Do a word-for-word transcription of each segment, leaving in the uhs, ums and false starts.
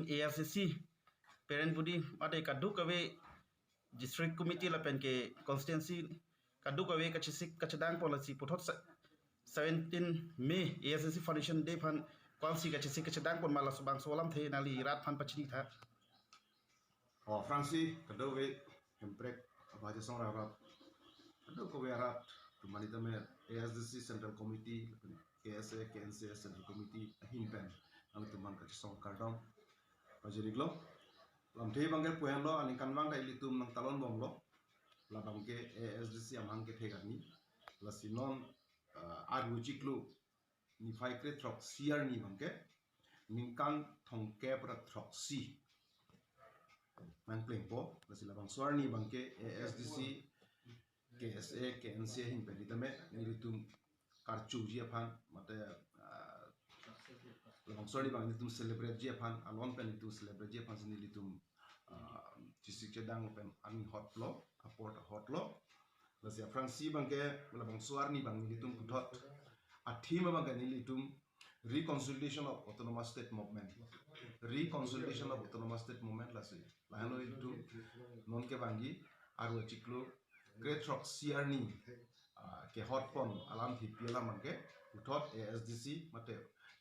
A S D C parent body mate kadokave district committee lapen ke constituency kadokave kachesik kachedang pon lasi puthot sa- seventeen May A S D C Foundation Day aphan ko-ansi kachesik kachedang pon ma, labangso alamthe nangli rat aphan pachini tha. O, aphrangsi kadokave Hemprek abahjasong arat, kadokave arat atum aphan tame A S D C Central Committee, K S A, K N C A Central Committee ahin pen nangtum aphan kachesong kardom pajiriklo. Lamthe abangke pu henlo, aningkanvang ta ilitum nangtalon bomlo. Labangke A S D C amahang kethek arni. Lasi non, ah, arvo chiklo niphai kre throksi arni abangke ningkan thomkep ra throksi nangplengpo. Lasi labangso arni abangke A S D C, K S A, K N C A ahin pen tame nelitum karchuji aphan mate, ah, labangso arni abang nelitum celebrate ji aphan, alon pen nelitum celebrate ji aphan si nelitum, ah, chesik chedang pen arni hotlo, apor hotlo. Lasi aphrangsi abangke labangso arni abang nelitum puthot a-theme abangke nelitum Reconsolidation of Autonomous State Movement. Reconsolidation of Autonomous State Movement lasi. Lahenlo ilitum non kevangji arvo chiklo kre throksi arni, ah, kehot pon alamthe pi alam abangke puthot A S D C mate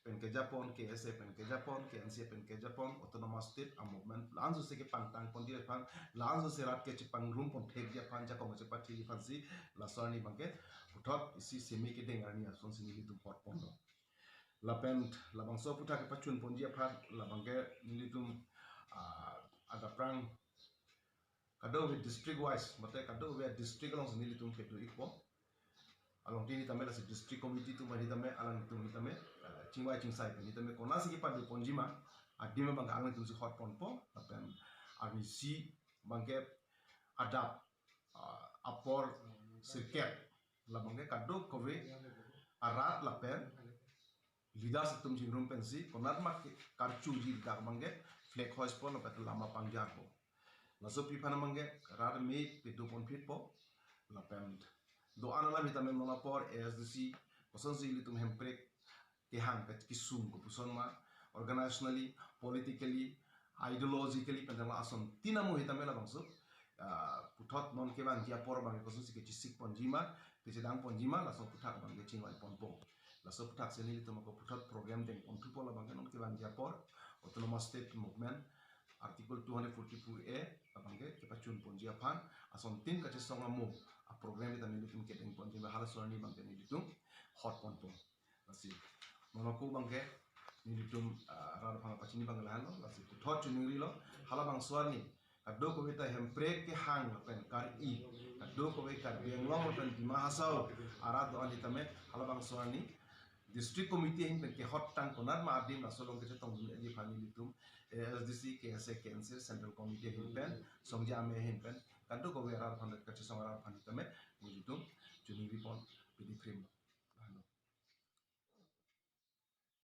pen kejapon, K S A pen kejapon, K N C A pen kejapon, Autonomous State a-movement la-an sose kepangtang ponji aphan, la-an sose rat kechepangrum pon thekji aphan, jakong chepathiji aphansi laso arni abangke puthot isi semi kedeng arni asonsi nelitum hot ponlo. Lapen labangso aphuthak kepachun ponji aphan labangke nelitum, ah, adapprang kadokave district wise mate kadokave district alongsi nelitum kedo-ikpo. Along tini tame lasi district committee atum aphan tame, alangtum aphan tame, ah, chingvai chingsai aphan tame konatsi kepado ponji ma, adim abangke alangtumsi hot ponpo. Lapen arnisi abangke adap, ah, apor sirkep labangke kadokave arat lapen leaders atum chingrum pensi konatma ke karchuji dak abangke flag hoist pon lapen lama pangjarpo. Laso aphi aphan abangke rat me pedo ponphitpo. Lapen do-an alam tame non apor A S D C kosonsi ilitum Hemprek kehang ke kesung kopuson ma, organizationally, politically, ideologically pen tanglo ason tin amo tame labangso, ah, puthot non kevangji apor abangke kosonsi kechesik ponji ma, kechedang ponji ma, laso aphuthak abangke chingvai ponpo. Laso aphuthak si nelitum ako puthot program deng ponthupo, labangke non kevangji apor Autonomous State Movement Article two hundred forty-four A abangke kepachun ponji aphan, ason tin kachesong amo a-program tame nelitum kedeng ponji ma, halaso arni abangke nelitum hot ponpo. Lasi non ako abangke nelitum, ah, rat aphan pachini abang lahenlo, lasi puthot chiningrilo, halabangso arni kadokave ta Hemprek kehang lapen kar-i, kadokave Karbi Anglong lapen Dima Hasao arat do-an tame halabangso arni district committee ahin pen kehot tang konatma adim laso along kechetongdunji aphan nelitum A S D C, K S A, K N C A Central Committee ahin pen, Songja Ame ahin pen, kadokave arat aphan, kachesong arat aphan tame nelitum chiningri pon pidi phrim.